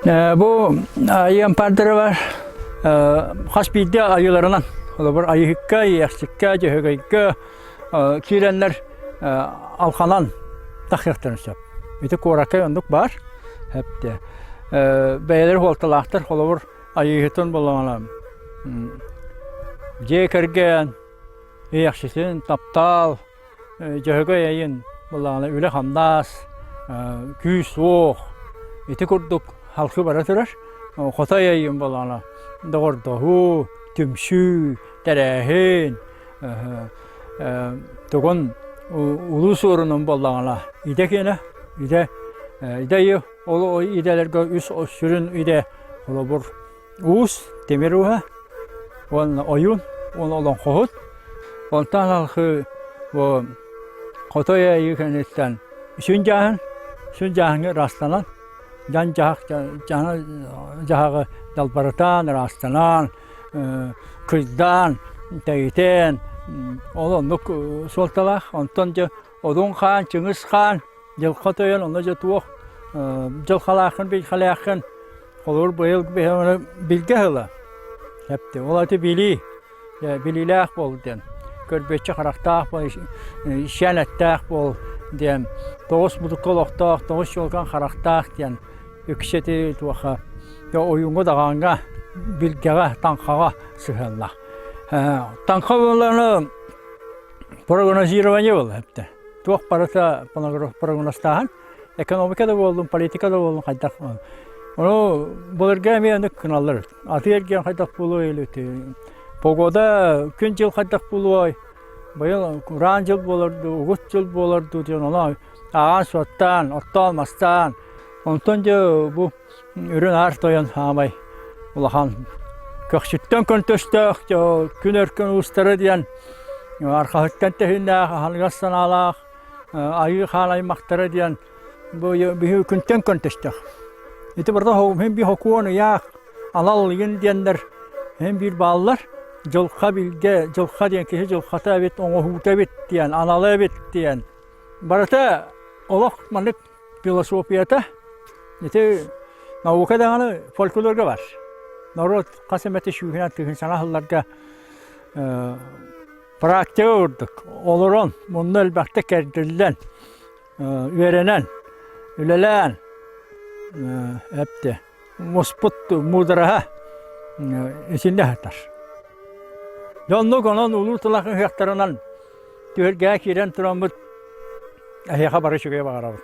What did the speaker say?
Бу айыы ампаардара бар. Хас биирдии айыыларынан, холобур, айыһыкка, иэхсиккэ, дьөһөгөйгө киирэннэр алханан тахсыахтарын сөп. Ити куоракка оннук баар. Эптэ. Бэйэлэр хуолталаахтар, холобур, айыыһытын буоллаҕына дьиэ кэргэн, иэхситин, таптаал, Дьөһөгөй эйин былаана үлэ-хамнас, күүс-уох ити курдук халкы бара турар. Хотой эйин былаана доҕордоһуу, түмсүү, тэрээһин, тугун улуу суорунун буоллаҕына идэ киэнэ, идэ идэ ол идэлэргэ үс сүрүн идэ холобур Уус, тимир ууһа уонна ойуун уонна олоҥхоһут. Онтон алхыы бу Хотой Айыы кэнниттэн сүн дьааһын, сүн дьааһыҥҥа ыраастанан, дьан дьаһах дьаһаҕы далбарытаан, ыраастанан, кыйдаан, тэйитэн, ол оннук суолталаах. Онтон дьэ Одун хаан, Чыҥыс хаан Дьылха тойон онно дьэ туох дьылхалааххын билхэлээххин холобур быйыл билгэ ыла эпти ол аты билии билиилээх буол диэн көрбүөччү харахтаах буол ишээн эттээх буол диэн тоҕус мутукка олохтоох тоҕус чуолкан харахтаах диэн үксэти туоха ойууҥҥа даҕааҥҥа билгэҕэ таҥхаҕа сыһыаннаах таҥха буоллаҕына прогнозирование буолла эптэ туох барыта прогнозтааһын экономика да буоллун, политика да буоллун хайдах ону былыргы эмиэ оннук гыналлар атыы-эргиэн хайдах буолуой или погода күн-дьыл хайдах буолуой быйыл кураан дьыл буолар дуу угут дьыл буолар дуу диэн ону ааҕан-суоттаан оттоон-мастаан онтон дьэ бу үрүн аар тойон хаамай улахан көхсүттэн көнтөстөөх күн өркөн уустара диэн архаһыттан тэһиннээх аһыныгас санаалаах айыы хаан аймахтара диэн бу биһи күнтэн көнтөстөөх ити барыта һин биир хокуон ыйаах анал ыйын диэннэр һин биир бааллар дьылха билгэ дьылха диэн киһи дьылхата эбит оҥоһуута эбит диэн анала эбит диэн барыта олох маннык философията ити наука даҕаны фольклорга бар. Норуот хас эмэтэ сүүһүнэн тыһын саҥа сылларга практика курдук олорон мунну элбэхтик кэрдиллэн үөрэнэн үлэлээн эптэ муспут муудараһа итиннэ сытар. Дьоннук онон улуу тылах ыһыахтарынан түһүлгэҕэ киирэн тураммыт эһиэхэ бары үчүгэй баҕарабыт.